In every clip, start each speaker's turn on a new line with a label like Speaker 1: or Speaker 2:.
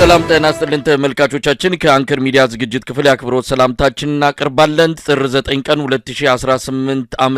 Speaker 1: ሰላም ጤና ይስጥልን ተመልካቾቻችን፣ ከአንከር ሚዲያ ዝግጅት ክፍል የአክብሮት ሰላምታችን እናቀርባለን። ጥር 9 ቀን 2018 ዓ.ም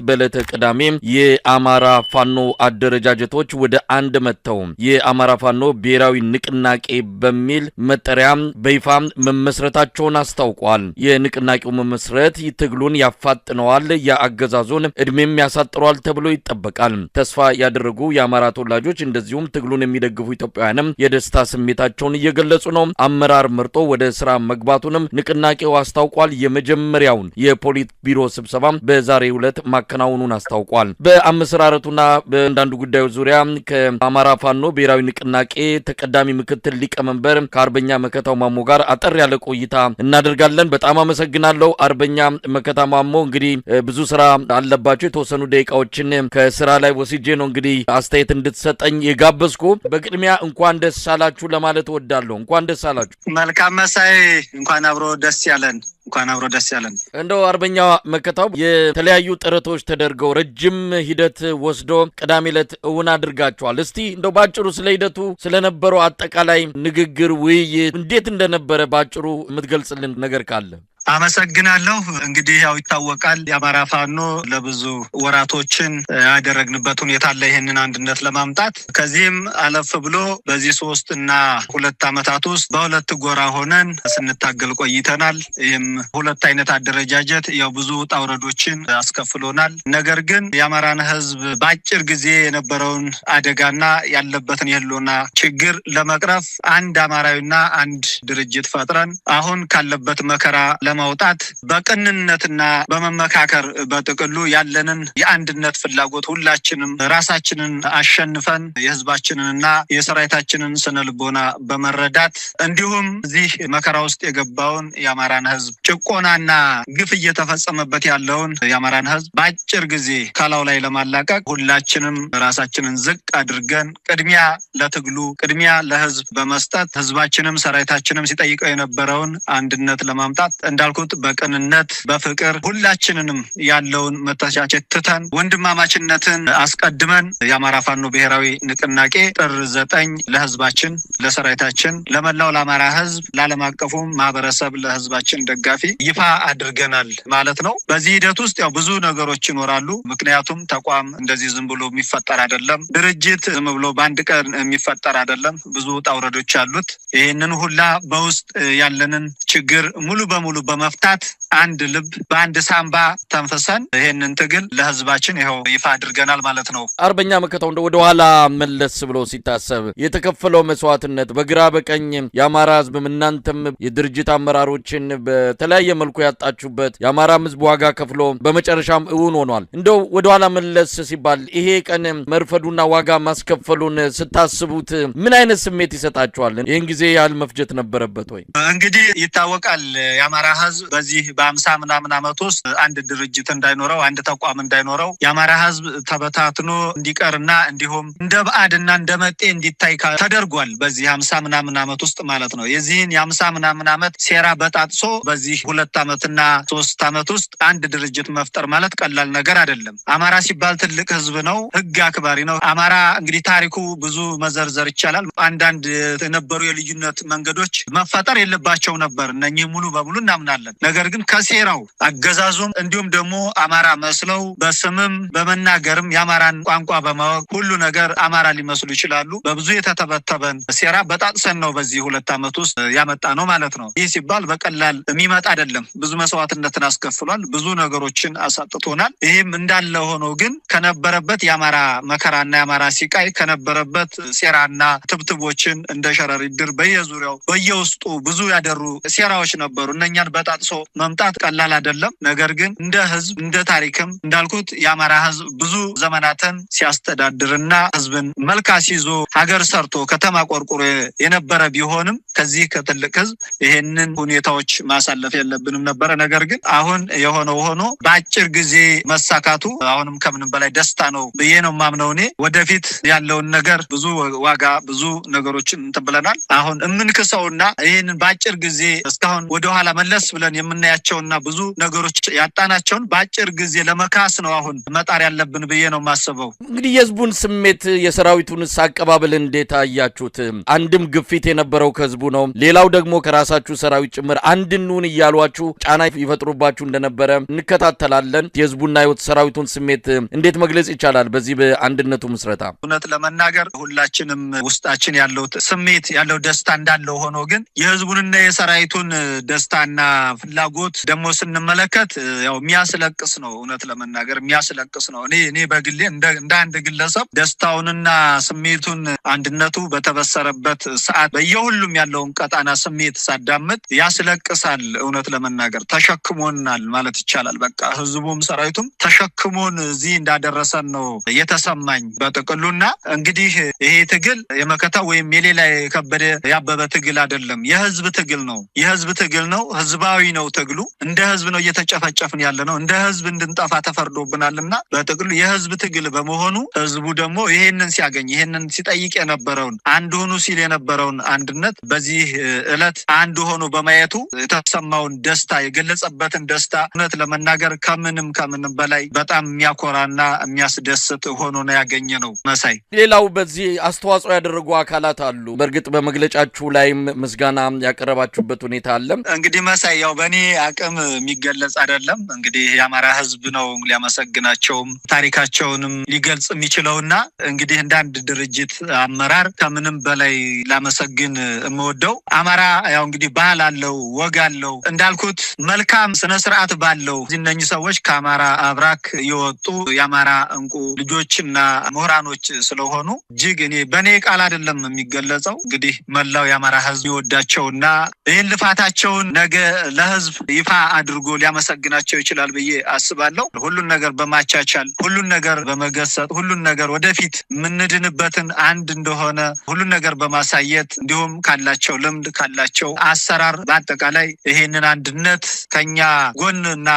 Speaker 1: በዕለተ ቅዳሜ የአማራ ፋኖ አደረጃጀቶች ወደ አንድ መጥተው የአማራ ፋኖ ብሔራዊ ንቅናቄ በሚል መጠሪያ በይፋ መመስረታቸውን አስታውቋል። የንቅናቄው መመስረት ትግሉን ያፋጥነዋል፣ የአገዛዙን እድሜም ያሳጥረዋል ተብሎ ይጠበቃል። ተስፋ ያደረጉ የአማራ ተወላጆች እንደዚሁም ትግሉን የሚደግፉ ኢትዮጵያውያንም የደስታ ስሜታቸውን እየገለጹ ነው። አመራር መርጦ ወደ ስራ መግባቱንም ንቅናቄው አስታውቋል። የመጀመሪያውን የፖሊት ቢሮ ስብሰባ በዛሬው ዕለት ማከናወኑን አስታውቋል። በአመሰራረቱና በአንዳንዱ ጉዳዮች ዙሪያ ከአማራ ፋኖ ብሔራዊ ንቅናቄ ተቀዳሚ ምክትል ሊቀመንበር ከአርበኛ መከታው ማሞ ጋር አጠር ያለ ቆይታ እናደርጋለን። በጣም አመሰግናለሁ አርበኛ መከታ ማሞ። እንግዲህ ብዙ ስራ አለባቸው። የተወሰኑ ደቂቃዎችን ከስራ ላይ ወስጄ ነው እንግዲህ አስተያየት እንድትሰጠኝ የጋበዝኩ። በቅድሚያ እንኳን ደስ አላችሁ ለማለት እወዳለሁ። እንኳን ደስ አላችሁ።
Speaker 2: መልካም መሳይ፣ እንኳን አብሮ ደስ ያለን። እንኳን አብሮ ደስ ያለን።
Speaker 1: እንደው አርበኛ መከታው፣ የተለያዩ ጥረቶች ተደርገው ረጅም ሂደት ወስዶ ቅዳሜ ዕለት እውን አድርጋችኋል። እስቲ እንደው ባጭሩ ስለ ሂደቱ ስለነበረው አጠቃላይ ንግግር፣ ውይይት እንዴት እንደነበረ ባጭሩ የምትገልጽልን ነገር ካለ።
Speaker 2: አመሰግናለሁ። እንግዲህ ያው ይታወቃል፣ የአማራ ፋኖ ለብዙ ወራቶችን ያደረግንበት ሁኔታ አለ ይህንን አንድነት ለማምጣት። ከዚህም አለፍ ብሎ በዚህ 3 እና 2 ዓመታት ውስጥ በሁለት ጎራ ሆነን ስንታገል ቆይተናል። ይህም ሁለት አይነት አደረጃጀት ያው ብዙ ውጣ ውረዶችን አስከፍሎናል። ነገር ግን የአማራን ሕዝብ በአጭር ጊዜ የነበረውን አደጋና ያለበትን የህልውና ችግር ለመቅረፍ አንድ አማራዊና አንድ ድርጅት ፈጥረን አሁን ካለበት መከራ ለማውጣት በቅንነትና በመመካከር፣ በጥቅሉ ያለንን የአንድነት ፍላጎት ሁላችንም ራሳችንን አሸንፈን፣ የህዝባችንንና የሰራዊታችንን ስነ ልቦና በመረዳት፣ እንዲሁም እዚህ መከራ ውስጥ የገባውን የአማራን ህዝብ፣ ጭቆናና ግፍ እየተፈጸመበት ያለውን የአማራን ህዝብ በአጭር ጊዜ ከላዩ ላይ ለማላቀቅ ሁላችንም ራሳችንን ዝቅ አድርገን ቅድሚያ ለትግሉ፣ ቅድሚያ ለህዝብ በመስጠት፣ ህዝባችንም ሰራዊታችንም ሲጠይቀው የነበረውን አንድነት ለማምጣት እንዳልኩት በቅንነት፣ በፍቅር፣ ሁላችንንም ያለውን መተቻቸት ትተን፣ ወንድማማችነትን አስቀድመን የአማራ ፋኖ ብሔራዊ ንቅናቄ ጥር 9 ለህዝባችን፣ ለሰራዊታችን፣ ለመላው ለአማራ ህዝብ፣ ለዓለም አቀፉም ማህበረሰብ፣ ለህዝባችን ደጋፊ ይፋ አድርገናል ማለት ነው። በዚህ ሂደት ውስጥ ያው ብዙ ነገሮች ይኖራሉ። ምክንያቱም ተቋም እንደዚህ ዝም ብሎ የሚፈጠር አይደለም። ድርጅት ዝም ብሎ በአንድ ቀን የሚፈጠር አይደለም። ብዙ ውጣ ውረዶች አሉት። ይህንን ሁላ በውስጥ ያለንን ችግር ሙሉ በሙሉ በመፍታት አንድ ልብ በአንድ ሳምባ ተንፍሰን ይህንን ትግል ለህዝባችን ይኸው ይፋ አድርገናል ማለት ነው።
Speaker 1: አርበኛ መከታው፣ እንደ ወደ ኋላ መለስ ብሎ ሲታሰብ የተከፈለው መስዋዕትነት፣ በግራ በቀኝ የአማራ ህዝብም እናንተም የድርጅት አመራሮችን በተለያየ መልኩ ያጣችሁበት፣ የአማራም ህዝብ ዋጋ ከፍሎ በመጨረሻም እውን ሆኗል። እንደው ወደ ኋላ መለስ ሲባል ይሄ ቀን መርፈዱና ዋጋ ማስከፈሉን ስታስቡት ምን አይነት ስሜት ይሰጣችኋል? ይህን ጊዜ ያህል መፍጀት ነበረበት ወይ?
Speaker 2: እንግዲህ ይታወቃል፣ የአማራ ህዝብ በዚህ በ50 ምናምን ዓመት ውስጥ አንድ ድርጅት እንዳይኖረው፣ አንድ ተቋም እንዳይኖረው፣ የአማራ ህዝብ ተበታትኖ እንዲቀርና እንዲሁም እንደ ባዕድና እንደ መጤ እንዲታይ ተደርጓል። በዚህ 50 ምናምን ዓመት ውስጥ ማለት ነው። የዚህን የ50 ምናምን ዓመት ሴራ በጣጥሶ በዚህ 2 ዓመትና 3 ዓመት ውስጥ አንድ ድርጅት መፍጠር ማለት ቀላል ነገር አይደለም። አማራ ሲባል ትልቅ ህዝብ ነው። ህግ አክባሪ ነው። አማራ እንግዲህ ታሪኩ ብዙ መዘርዘር ይቻላል። አንዳንድ የነበሩ የልዩነት መንገዶች መፈጠር የለባቸው ነበር። እነኚህ ሙሉ በሙሉ እናምናለን። ነገር ግን ከሴራው አገዛዙም እንዲሁም ደግሞ አማራ መስለው በስምም በመናገርም የአማራን ቋንቋ በማወቅ ሁሉ ነገር አማራ ሊመስሉ ይችላሉ። በብዙ የተተበተበን ሴራ በጣጥሰን ነው በዚህ 2 ዓመት ውስጥ ያመጣ ነው ማለት ነው። ይህ ሲባል በቀላል የሚመጣ አይደለም። ብዙ መስዋዕትነትን አስከፍሏል። ብዙ ነገሮችን አሳጥቶናል። ይህም እንዳለ ሆኖ ግን ከነበረበት የአማራ መከራና የአማራ ሲቃይ፣ ከነበረበት ሴራና ትብትቦችን እንደ ሸረሪት ድር በየዙሪያው በየውስጡ ብዙ ያደሩ ሴራዎች ነበሩ። እነኛን በጣጥሶ መምጣት ቀላል አይደለም። ነገር ግን እንደ ህዝብ፣ እንደ ታሪክም እንዳልኩት የአማራ ህዝብ ብዙ ዘመናትን ሲያስተዳድርና ህዝብን መልክ አስይዞ፣ ሀገር ሰርቶ፣ ከተማ ቆርቁሮ የነበረ ቢሆንም ከዚህ ከትልቅ ህዝብ ይሄንን ሁኔታዎች ማሳለፍ የለብንም ነበረ። ነገር ግን አሁን የሆነው ሆኖ በአጭር ጊዜ መሳካቱ አሁንም ከምንም በላይ ደስታ ነው ብዬ ነው የማምነው። እኔ ወደፊት ያለውን ነገር ብዙ ዋጋ፣ ብዙ ነገሮችን እንትን ብለናል። አሁን የምንክሰውና ይህንን በአጭር ጊዜ እስካሁን ወደኋላ መለስ ቀስ ብለን የምናያቸውና ብዙ ነገሮች ያጣናቸውን በአጭር ጊዜ ለመካስ ነው አሁን መጣር ያለብን ብዬ ነው የማስበው።
Speaker 1: እንግዲህ የህዝቡን ስሜት የሰራዊቱንስ አቀባበል እንዴት አያችሁት? አንድም ግፊት የነበረው ከህዝቡ ነው፣ ሌላው ደግሞ ከራሳችሁ ሰራዊት ጭምር አንድ እንሁን እያሏችሁ ጫና ይፈጥሩባችሁ እንደነበረ እንከታተላለን። የህዝቡና ሰራዊቱን ስሜት እንዴት መግለጽ ይቻላል በዚህ በአንድነቱ ምስረታ?
Speaker 2: እውነት ለመናገር ሁላችንም ውስጣችን ያለው ስሜት ያለው ደስታ እንዳለው ሆኖ ግን የህዝቡንና የሰራዊቱን ደስታና ፍላጎት ደግሞ ስንመለከት ያው የሚያስለቅስ ነው። እውነት ለመናገር የሚያስለቅስ ነው። እኔ በግሌ እንደ አንድ ግለሰብ ደስታውንና ስሜቱን አንድነቱ በተበሰረበት ሰዓት በየሁሉም ያለውን ቀጣና ስሜት ሳዳምጥ ያስለቅሳል። እውነት ለመናገር ተሸክሞናል ማለት ይቻላል። በቃ ህዝቡም ሰራዊቱም ተሸክሞን እዚህ እንዳደረሰን ነው የተሰማኝ በጥቅሉና እንግዲህ ይሄ ትግል የመከታ ወይም የሌላ የከበደ ያበበ ትግል አይደለም። የህዝብ ትግል ነው። የህዝብ ትግል ነው። ህዝባዊ ነው ትግሉ። እንደ ህዝብ ነው እየተጨፈጨፍን ያለ ነው። እንደ ህዝብ እንድንጠፋ ተፈርዶብናል እና በጥቅሉ የህዝብ ትግል በመሆኑ ህዝቡ ደግሞ ይሄንን ሲያገኝ ይሄንን ሲጠይቅ የነበረውን አንድ ሆኑ ሲል የነበረውን አንድነት በዚህ እለት አንድ ሆኖ በማየቱ የተሰማውን ደስታ የገለጸበትን ደስታ እውነት ለመናገር ከምንም ከምንም በላይ በጣም የሚያኮራና የሚያስደስት ሆኖ ነው ያገኘ ነው። መሳይ፣
Speaker 1: ሌላው በዚህ አስተዋጽኦ ያደረጉ አካላት አሉ። በእርግጥ በመግለጫችሁ ላይም ምስጋና ያቀረባችሁበት ሁኔታ አለ።
Speaker 2: እንግዲህ መሳይ፣ ያው በእኔ አቅም የሚገለጽ አይደለም። እንግዲህ የአማራ ህዝብ ነው ሊያመሰግናቸውም ታሪካቸውንም ሊገልጽ የሚችለውና እንግዲህ እንደ አንድ ድርጅት አመራር ከምንም በላይ ላመሰግን የምወደው አማራ ያው እንግዲህ ባህል አለው፣ ወግ አለው፣ እንዳልኩት መልካም ስነስርዓት ባለው እነኚህ ሰዎች ከአማራ አብራክ የወጡ የአማራ እንቁ ልጆችና ምሁራኖች ስለሆኑ እጅግ እኔ በእኔ ቃል አይደለም የሚገለጸው። እንግዲህ መላው የአማራ ህዝብ ይወዳቸውና ይህን ልፋታቸውን ነገ ለህዝብ ይፋ አድርጎ ሊያመሰግናቸው ይችላል ብዬ አስባለሁ። ሁሉን ነገር በማቻቻል፣ ሁሉን ነገር በመገሰጥ፣ ሁሉን ነገር ወደፊት የምንድንበትን አንድ እንደሆነ ሁሉን ነገር በማሳየት እንዲሁም ካላቸው ልምድ ካላቸው አሰራር በአጠቃላይ ይሄንን አንድነት ከኛ ጎን እና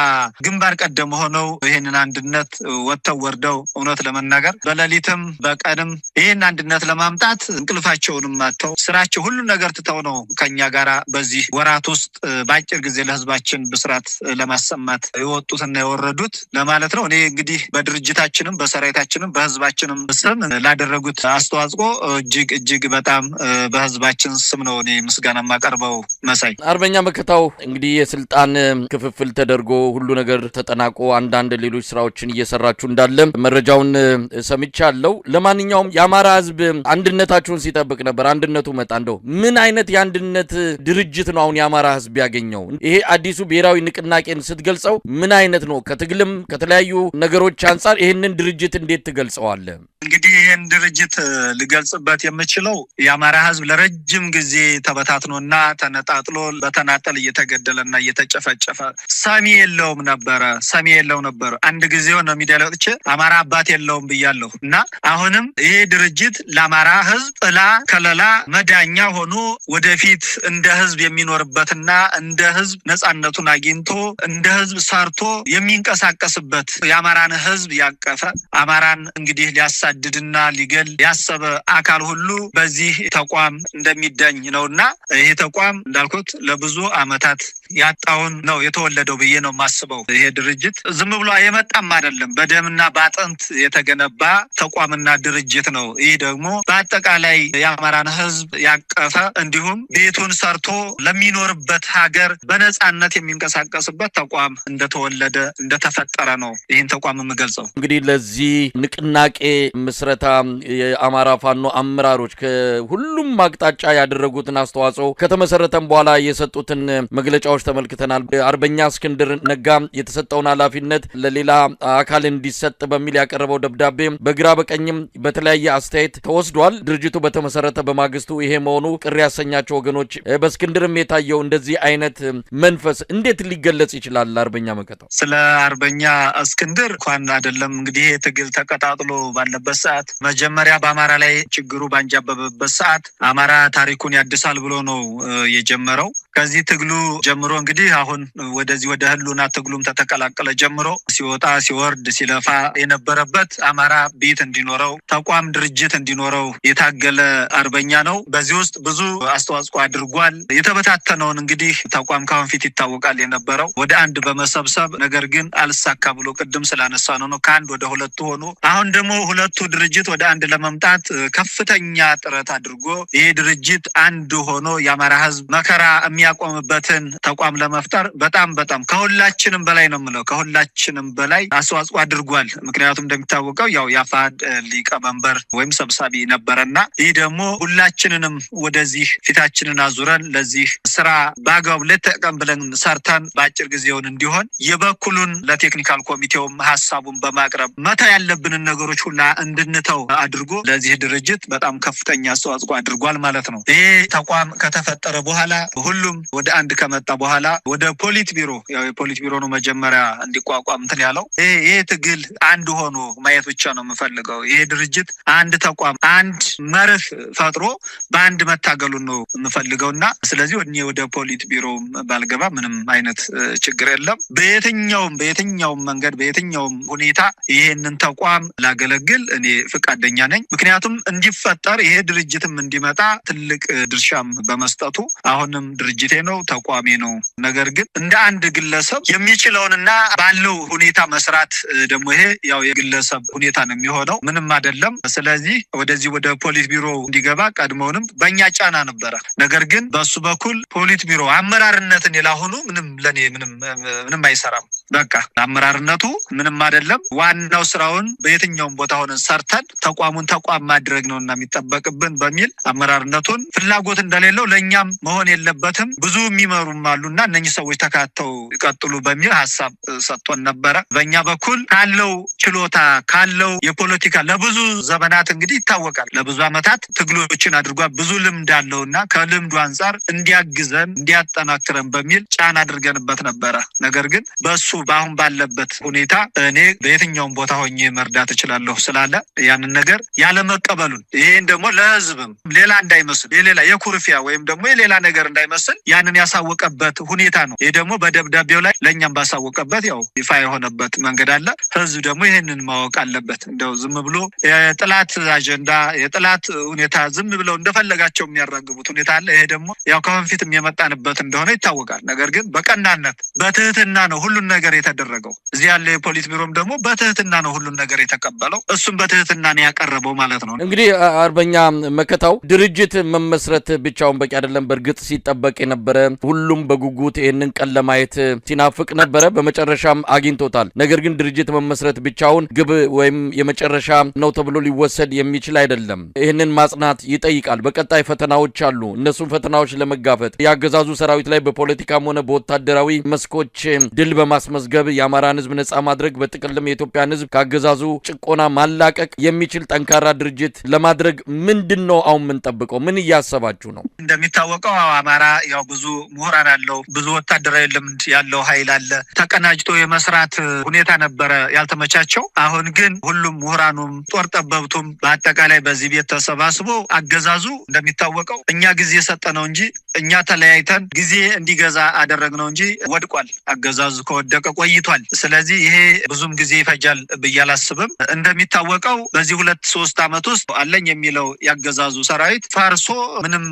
Speaker 2: ግንባር ቀደም ሆነው ይሄንን አንድነት ወጥተው ወርደው እውነት ለመናገር በሌሊትም በቀንም ይህን አንድነት ለማምጣት እንቅልፋቸውንም አጥተው ስራቸው ሁሉን ነገር ትተው ነው ከኛ ጋራ በዚህ ወራት ውስጥ በአጭር ጊዜ ለህዝባችን ብስራት ለማሰማት የወጡትና የወረዱት ለማለት ነው። እኔ እንግዲህ በድርጅታችንም በሰራዊታችንም በህዝባችንም ስም ላደረጉት አስተዋጽኦ እጅግ እጅግ በጣም በህዝባችን ስም ነው እኔ ምስጋና የማቀርበው። መሳይ፣
Speaker 1: አርበኛ መከታው፣ እንግዲህ የስልጣን ክፍፍል ተደርጎ ሁሉ ነገር ተጠናቆ አንዳንድ ሌሎች ስራዎችን እየሰራችሁ እንዳለ መረጃውን ሰምቻለሁ። ለማንኛውም የአማራ ህዝብ አንድነታችሁን ሲጠብቅ ነበር። አንድነቱ መጣ። እንደው ምን አይነት የአንድነት ድርጅት ነው አሁን የአማራ ህዝብ ያገኘው? ይሄ አዲሱ ብሔራዊ ንቅናቄን ስትገልጸው ምን አይነት ነው? ከትግልም ከተለያዩ ነገሮች አንጻር ይህንን ድርጅት እንዴት ትገልጸዋለህ?
Speaker 2: እንግዲህ ይህን ድርጅት ልገልጽበት የምችለው የአማራ ህዝብ ለረጅም ጊዜ ተበታትኖና ተነጣጥሎ በተናጠል እየተገደለና እየተጨፈጨፈ ሰሚ የለውም ነበረ። ሰሚ የለው ነበር። አንድ ጊዜ ሆነ ሚዲያ ላይ ወጥቼ አማራ አባት የለውም ብያለሁ እና አሁንም ይሄ ድርጅት ለአማራ ህዝብ ጥላ፣ ከለላ፣ መዳኛ ሆኖ ወደፊት እንደ ህዝብ የሚኖርበትና እንደ ህዝብ ነፃነቱን አግኝቶ እንደ ህዝብ ሰርቶ የሚንቀሳቀስበት የአማራን ህዝብ ያቀፈ አማራን እንግዲህ ሊያሳድድና ሊገል ያሰበ አካል ሁሉ በዚህ ተቋም እንደሚዳኝ ነውና ይሄ ተቋም እንዳልኩት ለብዙ አመታት ያጣውን ነው የተወለደው ብዬ ነው የማስበው። ይሄ ድርጅት ዝም ብሎ የመጣም አይደለም። በደምና በአጥንት የተገነባ ተቋምና ድርጅት ነው። ይህ ደግሞ በአጠቃላይ የአማራን ህዝብ ያቀፈ እንዲሁም ቤቱን ሰርቶ ለሚኖርበት ሀገር በነፃነት የሚንቀሳቀስበት ተቋም እንደተወለደ እንደተፈጠረ ነው ይህን ተቋም የምገልጸው።
Speaker 1: እንግዲህ ለዚህ ንቅናቄ ምስረታ የአማራ ፋኖ አመራሮች ከሁሉም አቅጣጫ ያደረጉትን አስተዋጽኦ ከተመሰረተም በኋላ የሰጡትን መግለጫዎች ተመልክተናል። አርበኛ እስክንድር ነጋ የተሰጠውን ኃላፊነት ለሌላ አካል እንዲሰጥ በሚል ያቀረበው ደብዳቤ በግራ በቀኝም በተለያየ አስተያየት ተወስዷል። ድርጅቱ በተመሰረተ በማግስቱ ይሄ መሆኑ ቅር ያሰኛቸው ወገኖች፣ በእስክንድርም የታየው እንደዚህ አይነት መንፈስ እንዴት ሊገለጽ ይችላል? አርበኛ መከታው፣
Speaker 2: ስለ አርበኛ እስክንድር እንኳን አይደለም እንግዲህ ይሄ ትግል ተቀጣጥሎ ባለበት ሰዓት መጀመሪያ በአማራ ላይ ችግሩ ባንጃበበበት ሰዓት አማራ ታሪኩን ያድሳል ብሎ ነው የጀመረው። ከዚህ ትግሉ ጀምሮ እንግዲህ አሁን ወደዚህ ወደ ህልውና ትግሉም ተተቀላቀለ ጀምሮ ሲወጣ ሲወርድ ሲለፋ የነበረበት አማራ ቤት እንዲኖረው ተቋም ድርጅት እንዲኖረው የታገለ አርበኛ ነው። በዚህ ውስጥ ብዙ አስተዋጽኦ አድርጓል። የተበታተነውን እንግዲህ ተቋም ተቋም ካሁን ፊት ይታወቃል የነበረው ወደ አንድ በመሰብሰብ ነገር ግን አልሳካ ብሎ ቅድም ስላነሳ ነው ከአንድ ወደ ሁለቱ ሆኖ አሁን ደግሞ ሁለቱ ድርጅት ወደ አንድ ለመምጣት ከፍተኛ ጥረት አድርጎ ይሄ ድርጅት አንድ ሆኖ የአማራ ህዝብ መከራ የሚያቆምበትን ተቋም ለመፍጠር በጣም በጣም ከሁላችንም በላይ ነው የምለው ከሁላችንም በላይ አስተዋጽኦ አድርጓል። ምክንያቱም እንደሚታወቀው ያው የአፋሕድ ሊቀመንበር ወይም ሰብሳቢ ነበረና ይህ ደግሞ ሁላችንንም ወደዚህ ፊታችንን አዙረን ለዚህ ስራ በአግባቡ ልጠቀም ብለን ሰርተን በአጭር ጊዜውን እንዲሆን የበኩሉን ለ technical ኮሚቴውም ሀሳቡን በማቅረብ መተው ያለብንን ነገሮች ሁላ እንድንተው አድርጎ ለዚህ ድርጅት በጣም ከፍተኛ አስተዋጽኦ አድርጓል ማለት ነው። ይሄ ተቋም ከተፈጠረ በኋላ ሁሉም ወደ አንድ ከመጣ በኋላ ወደ ፖሊት ቢሮ ያው የፖሊት ቢሮ ነው መጀመሪያ እንዲቋቋም እንትን ያለው ይሄ ትግል አንድ ሆኖ ማየት ብቻ ነው የምፈልገው። ይሄ ድርጅት አንድ ተቋም አንድ መርህ ፈጥሮ በአንድ መታገሉን ነው የምፈልገው እና ስለዚህ እኔ ወደ ፖሊት ቢሮ ባልገባ ምንም አይነት ችግር የለም። በየትኛውም መንገድ በየትኛውም ሁኔታ ይሄንን ተቋም ላገለግል እኔ ፍቃደኛ ነኝ። ምክንያቱም እንዲፈጠር ይሄ ድርጅትም እንዲመጣ ትልቅ ድርሻም በመስጠቱ አሁንም ድርጅቴ ነው ተቋሜ ነው። ነገር ግን እንደ አንድ ግለሰብ የሚችለውንና ባለው ሁኔታ መስራት ደግሞ ይሄ ያው የግለሰብ ሁኔታ ነው የሚሆነው፣ ምንም አይደለም። ስለዚህ ወደዚህ ወደ ፖሊት ቢሮ እንዲገባ ቀድሞውንም በእኛ ጫና ነበረ። ነገር ግን በሱ በኩል ፖሊት ቢሮ አመራርነትን የላሁኑ ምንም ለኔ ምንም አይሰራም። በቃ አመራርነቱ ምንም አይደለም። ዋናው ስራውን በየትኛውም ቦታ ሆነን ሰርተን ተቋሙን ተቋም ማድረግ ነውና የሚጠበቅብን በሚል አመራርነቱን ፍላጎት እንደሌለው ለእኛም መሆን የለበትም ብዙ የሚመሩም አሉና እነኚህ ሰዎች ተካተው ይቀጥሉ በሚል ሀሳብ ሰጥቶን ነበረ። በእኛ በኩል ካለው ችሎታ ካለው የፖለቲካ ለብዙ ዘመናት እንግዲህ ይታወቃል፣ ለብዙ ዓመታት ትግሎችን አድርጓል፣ ብዙ ልምድ አለውና ከልምዱ አንጻር እንዲያግዘን እንዲያጠናክረን በሚል ጫና አድርገንበት ነበረ። ነገር ግን በሱ በአሁን ባለበት ሁኔታ እኔ በየትኛውም ቦታ ሆኜ መርዳት እችላለሁ ስላለ ያንን ነገር ያለመቀበሉን ይሄን ደግሞ ለህዝብም ሌላ እንዳይመስል የሌላ የኩርፊያ ወይም ደግሞ የሌላ ነገር እንዳይመስል ያንን ያሳወቀበት ሁኔታ ነው። ይህ ደግሞ በደብዳቤው ላይ ለእኛም ባሳወቀበት ያው ይፋ የሆነበት መንገድ አለ። ህዝብ ደግሞ ይህንን ማወቅ አለበት። እንደው ዝም ብሎ የጥላት አጀንዳ የጥላት ሁኔታ ዝም ብለው እንደፈለጋቸው የሚያራግቡት ሁኔታ አለ። ይሄ ደግሞ ያው ከአሁን ፊትም የመጣንበት እንደሆነ ይታወቃል። ነገር ግን በቀናነት በትህትና ነው ሁሉን ነገር የተደረገው። እዚህ ያለ የፖሊት ቢሮም ደግሞ በትህትና ነው ሁሉን ነገር የተቀበለው። እሱም በትህትና ነው ያቀረበው ማለት ነው።
Speaker 1: እንግዲህ አርበኛ መከታው ድርጅት መመስረት ብቻውን በቂ አይደለም። በእርግጥ ሲጠበቅ የነበረ ሁሉም በጉጉት ይህንን ቀን ለማየት ሲናፍቅ ነበረ። በመጨረሻም አግኝቶታል። ነገር ግን ድርጅት መመስረት ብቻውን ግብ ወይም የመጨረሻ ነው ተብሎ ሊወሰድ የሚችል አይደለም። ይህንን ማጽናት ይጠይቃል። በቀጣይ ፈተናዎች አሉ። እነሱን ፈተናዎች ለመጋፈጥ የአገዛዙ ሰራዊት ላይ በፖለቲካም ሆነ በወታደራዊ መስኮች ድል በማስመዝገብ የአማራን ሕዝብ ነጻ ማድረግ በጥቅልም የኢትዮጵያን ሕዝብ ካገዛዙ ጭቆና ማላቀቅ የሚችል ጠንካራ ድርጅት ለማድረግ ምንድን ነው አሁን የምንጠብቀው? ምን እያሰባችሁ ነው?
Speaker 2: እንደሚታወቀው አማራ ያው ብዙ ምሁራን አለው፣ ብዙ ወታደራዊ ልምድ ያለው ኃይል አለ። ተቀናጅቶ የመስራት ሁኔታ ነበረ ያልተመቻቸው። አሁን ግን ሁሉም ምሁራኑም ጦር ጠበብቱም በአጠቃላይ በዚህ ቤት ተሰባስቦ አገዛዙ እንደሚታወቀው እኛ ጊዜ ሰጠነው እንጂ እኛ ተለያይተን ጊዜ እንዲገዛ አደረግነው እንጂ ወድቋል። አገዛዙ ከወደቀ ቆይቷል። ስለዚህ ይሄ ብዙም ጊዜ ይፈጃል ብዬ አላስብም። እንደሚታወቀው በዚህ 2-3 ዓመት ውስጥ አለኝ የሚለው ያገዛዙ ሰራዊት ፈርሶ ምንም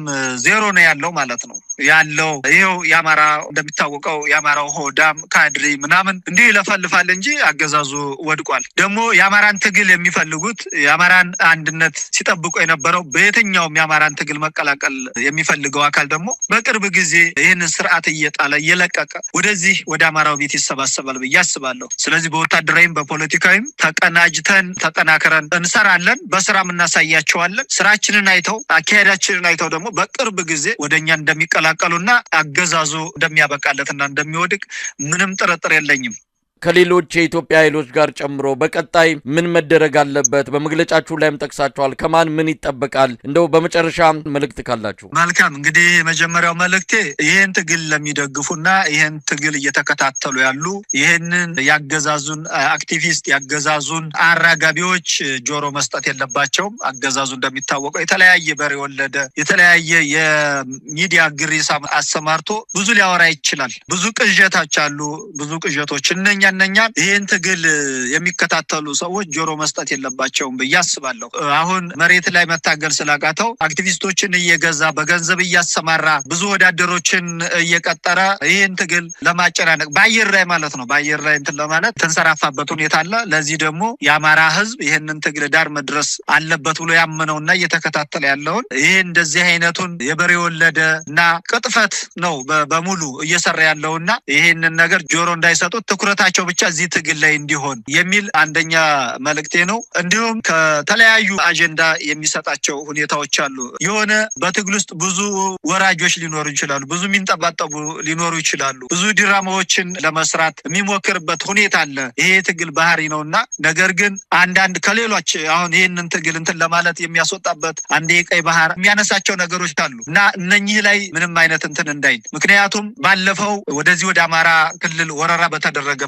Speaker 2: ዜሮ ነው ያለው ማለት ነው ያለው። ይሄው የአማራ እንደሚታወቀው የአማራው ሆዳም ካድሪ ምናምን እንዲህ ይለፈልፋል እንጂ አገዛዙ ወድቋል። ደግሞ የአማራን ትግል የሚፈልጉት የአማራን አንድነት ሲጠብቁ የነበረው በየትኛውም የአማራን ትግል መቀላቀል የሚፈልገው አካል ደግሞ በቅርብ ጊዜ ይህንን ስርዓት እየጣለ እየለቀቀ ወደዚህ ወደ አማራው ቤት ይሰባሰባል ብዬ አስባለሁ። ስለዚህ በወታደራዊም በፖለቲካዊም ተቀናጅተን ተጠናክረን እንሰራለን። በስራም እናሳያቸዋለን። ስራችንን አይተው አካሄዳችንን አይተው ደግሞ በቅርብ ጊዜ ወደኛ እንደሚቀላቀሉና አገዛዙ እንደሚያበቃለትና እንደሚወድቅ ምንም ጥርጥር የለኝም።
Speaker 1: ከሌሎች የኢትዮጵያ ኃይሎች ጋር ጨምሮ በቀጣይ ምን መደረግ አለበት? በመግለጫችሁ ላይም ጠቅሳችኋል። ከማን ምን ይጠበቃል? እንደው በመጨረሻ መልእክት ካላችሁ።
Speaker 2: መልካም። እንግዲህ የመጀመሪያው መልእክቴ ይህን ትግል ለሚደግፉና ይህን ትግል እየተከታተሉ ያሉ ይህንን ያገዛዙን አክቲቪስት ያገዛዙን አራጋቢዎች ጆሮ መስጠት የለባቸውም። አገዛዙ እንደሚታወቀው የተለያየ በሬ ወለደ የተለያየ የሚዲያ ግሪሳ አሰማርቶ ብዙ ሊያወራ ይችላል። ብዙ ቅዠቶች አሉ። ብዙ ቅዠቶች እነኛ እነኛ ይህን ትግል የሚከታተሉ ሰዎች ጆሮ መስጠት የለባቸውም ብዬ አስባለሁ። አሁን መሬት ላይ መታገል ስላቃተው አክቲቪስቶችን እየገዛ፣ በገንዘብ እያሰማራ፣ ብዙ ወዳደሮችን እየቀጠረ ይህን ትግል ለማጨናነቅ በአየር ላይ ማለት ነው፣ በአየር ላይ እንትን ለማለት ተንሰራፋበት ሁኔታ አለ። ለዚህ ደግሞ የአማራ ህዝብ ይህንን ትግል ዳር መድረስ አለበት ብሎ ያመነውና እየተከታተለ ያለውን ይህ እንደዚህ አይነቱን የበሬ ወለደ እና ቅጥፈት ነው በሙሉ እየሰራ ያለውና ይህንን ነገር ጆሮ እንዳይሰጡት፣ ትኩረታቸው ብቻ እዚህ ትግል ላይ እንዲሆን የሚል አንደኛ መልእክቴ ነው። እንዲሁም ከተለያዩ አጀንዳ የሚሰጣቸው ሁኔታዎች አሉ። የሆነ በትግል ውስጥ ብዙ ወራጆች ሊኖሩ ይችላሉ፣ ብዙ የሚንጠባጠቡ ሊኖሩ ይችላሉ። ብዙ ድራማዎችን ለመስራት የሚሞክርበት ሁኔታ አለ። ይሄ የትግል ባህሪ ነው። እና ነገር ግን አንዳንድ ከሌሎች አሁን ይህንን ትግል እንትን ለማለት የሚያስወጣበት አንድ የቀይ ባህር የሚያነሳቸው ነገሮች አሉ። እና እነኚህ ላይ ምንም አይነት እንትን እንዳይል፣ ምክንያቱም ባለፈው ወደዚህ ወደ አማራ ክልል ወረራ በተደረገ